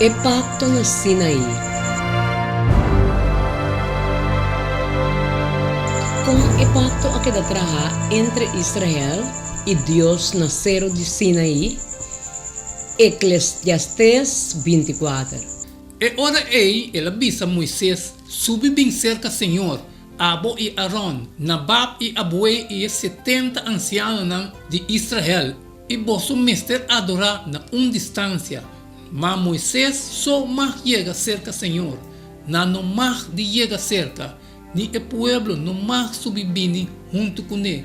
E pakto na Sinaí. Kon e pakto a keda trahá entre Israel i Dios na Seru di Sinaí? Eklesiastés 24. E ora ei el a bisa Moises, Subi bin serka señor, abo i Aron, Nabab i Abué i e setenta ansianonan di Israel, i boso mester adorá na un distansia. Ma Moises so mag yega serka señor, nan no mag di yega serka, ni e pueblo no mag subi bini huntu kuné.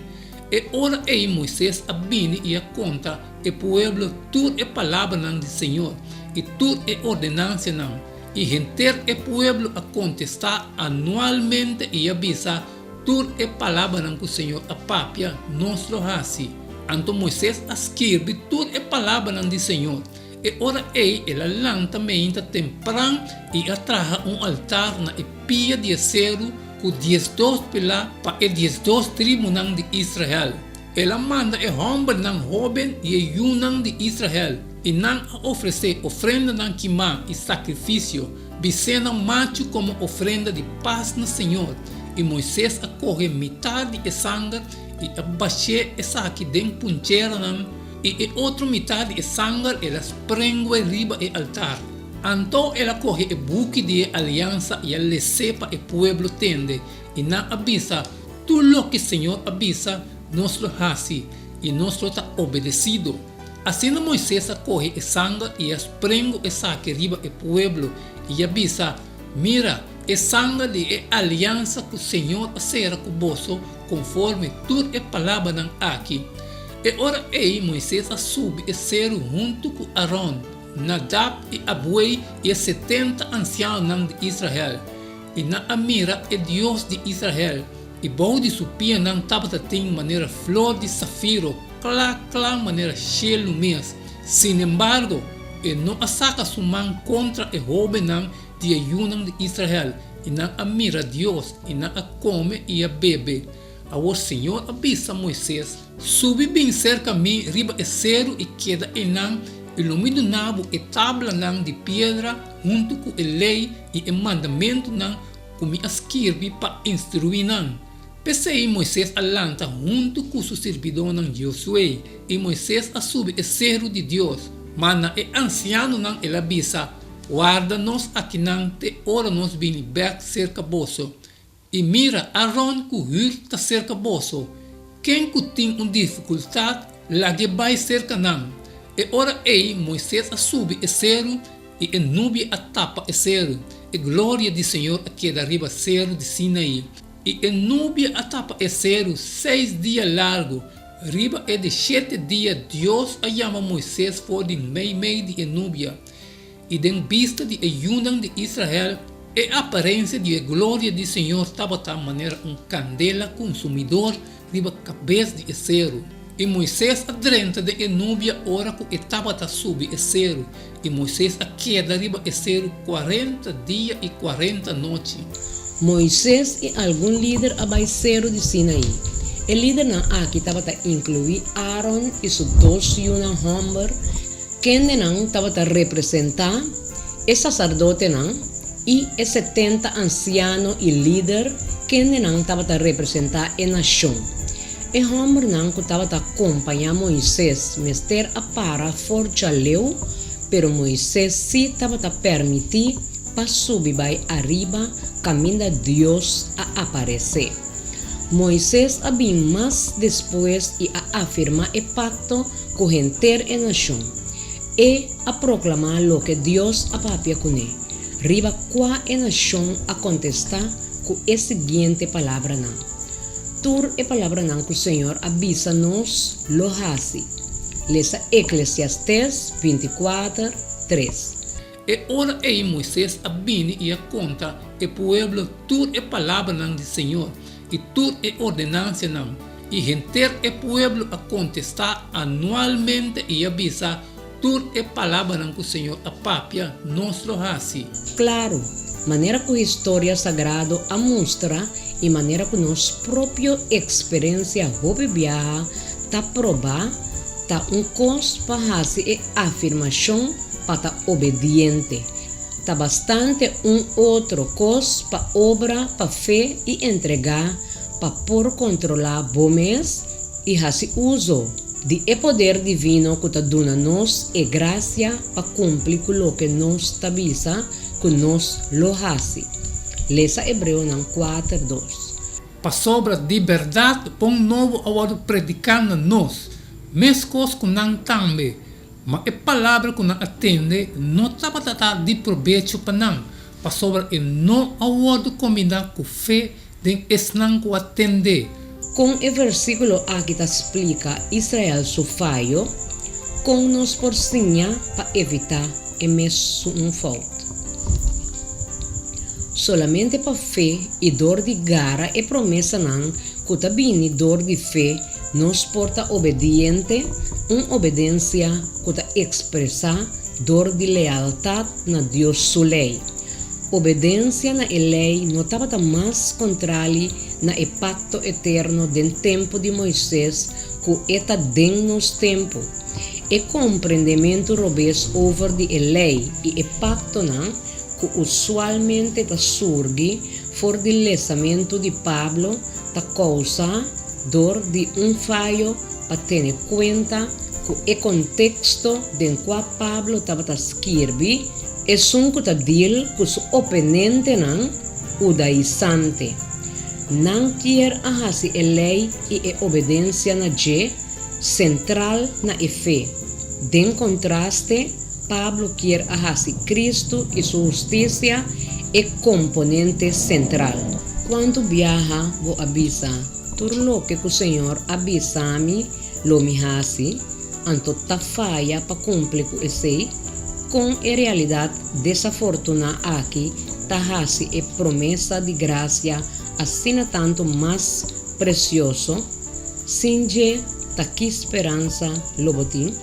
E ora ei Moises a bini i a konta e pueblo tur e palabranan di señor i tur e ordenansianan, i henter e pueblo a kontestá anualmente i a bisa, Tur e palabranan ku señor a papia, nos lo hasi. Anto Moises a skirbi tur e palabranan di señor. E ora ei el a lanta meinta tempran i a traha un altar na e pia di e seru ku diesdos pilá pa e diesdos tribunan di Israel. El a manda e hòmbernan hóben i e yunan di Israel, i nan a ofresé ofrendanan kimá i sakrifisio, bisénan machu komo ofrenda di pas na señor. I Moises a kohe mitar di e sanger i a bash'é esaki den puncheranan, I e otro mitar di e sanger el a sprengue riba e altar. Anto el a kohe e buki di e aliansa i a les'é pa e pueblo tende, i nan a bisa, Tur loke señor a bisa, nos lo hasi, i nos lo ta obedesido. Asina Moises a kohe e sanger i a sprengu esaki riba e pueblo, i a bisa, Mira, e sanger di e aliansa ku señor a sera ku boso konforme tur e palabranan aki. E ora ei Moises a subi e seru huntu ku Aron, Nadab i Abuei i e setenta ansianonan di Israel, i nan a mira e Dios di Israel, i bou di su pianan tabata tin manera flor di safiro kla kla manera shelu mes. Sinembargo, e no a saka su man kontra e hóbennan di e yunan di Israel, i nan a mira Dios, i nan a kome i a bebe. Awor señor a bisa Moises, Subi bin serka mi riba e seru i keda einan, i lo mi duna bo e tablanan di piedra huntu ku e lei i e mandamentunan ku mi a skirbi pa instruí nan. P'esei Moises a lanta huntu ku su sirbidónan Josué, i Moises a subi e seru di Dios. Ma na e ansianonan el a bisa, Warda nos akinan te ora nos bini bèk serka boso. I mira, Aron ku Hur ta serka boso. Ken ku tin un difikultat, lag'é bai serka nan. E ora ei Moises a subi e seru, i e nubia a tapa e seru. E gloria di señor a keda riba seru di Sinaí. I e nubia a tapa e seru seis dia largu. Riba e di shete dia Dios a yama Moises for di meimei di e nubia. I den bista di e yunan di Israel, e aparensia di e gloria di señor tabata manera un kandela konsumidor riba kabes di e seru. I Moises a drenta den e nubia ora ku e tabata subi e seru, i Moises a keda riba e seru kuarenta dia i kuarenta nochi. Moises i algun lider a bai seru di Sinaí. E lidernan aki tabata inkluí Aaron i su dos yunan hòmber, Kendenan tabata representá e saserdotenan i e setenta ansiano i lider kendenan tabata representá e nashon. E hòmbernan ku tabata kompañá Moises mester a para for djaleu, pero Moises sí tabata pèrmití pa subi bai ariba kaminda Dios a aparesé. Moises a bin mas despues i a afirmá e pakto ku henter e nashon. E a proklamá loke Dios a papia kuné, riba kua e nashon a kontestá ku e siguiente palabranan, Tur e palabranan ku señor a bisa nos lo hasi. Lesa Eklesiastés 24, tres. E ora ei Moises a bini i a konta e pueblo tur e palabranan di señor i tur e ordenansianan, i henter e pueblo a kontestá anualmente i a bisa, Tur e palabranan ku señor a papia, nos lo hasi. Klaru, manera ku historia sagrado a mustra i manera ku nos propio eksperensia hopi biaha ta probá, ta un kos pa hasi e afirmashon. pa ta obediente. Ta bastante un otro kos pa obra pa fe i entregá pa por kontrolá bo mes i hasi uso di e poder divino ku ta duna nos e grasia pa kumpli ku loke nos ta bisa ku nos lo hasi. Lesa Hebreonan kuater, dos. Pasobra di bèrdat bon nobo a wòrdu prediká na nos, meskos ku nan tambe, ma e palabra ku nan a tende no tabata ta di probecho pa nan, pasobra e no a wòrdu kombiná ku fe den esnan ku a tend'é. Kon e versíkulo aki ta splika Israel su fayo? Kon nos por siña pa evitá e mesun fout? Solamente pa fe i dor di gara e promesanan ku ta bini dor di fe nos por ta obediente, un obedensia ku ta ekspresá dor di lealtat na Dios su lei. Obedensia na e lei no tabata mas kontrali na e pakto eterno den tempu di Moises ku e ta den nos tempu. E komprendementu robes over di e lei i e paktonan ku usualmente ta surgi for di lesamentu di Pablo ta kousa dor di un fayo pa tene kuenta ku e konteksto den kua Pablo tabata skirbi, Esun ku ta deal ku su openentenan hudaisante. Nan kier a hasi e lei i e obedensia na dje sentral na e fe. Den kontraste, Pablo kier a hasi Kristu i su hustisia e komponente sentral. Kuantu biaha bo a bisa, Tur loke ku Señor a bisa mi lo mi hasi? Anto ta faya pa kumpli ku esei? Kon e realidat desafortuná aki ta hasi e promesa di grasia asina tantu mas presioso? Sin dje, ta ki speransa lo bo tin?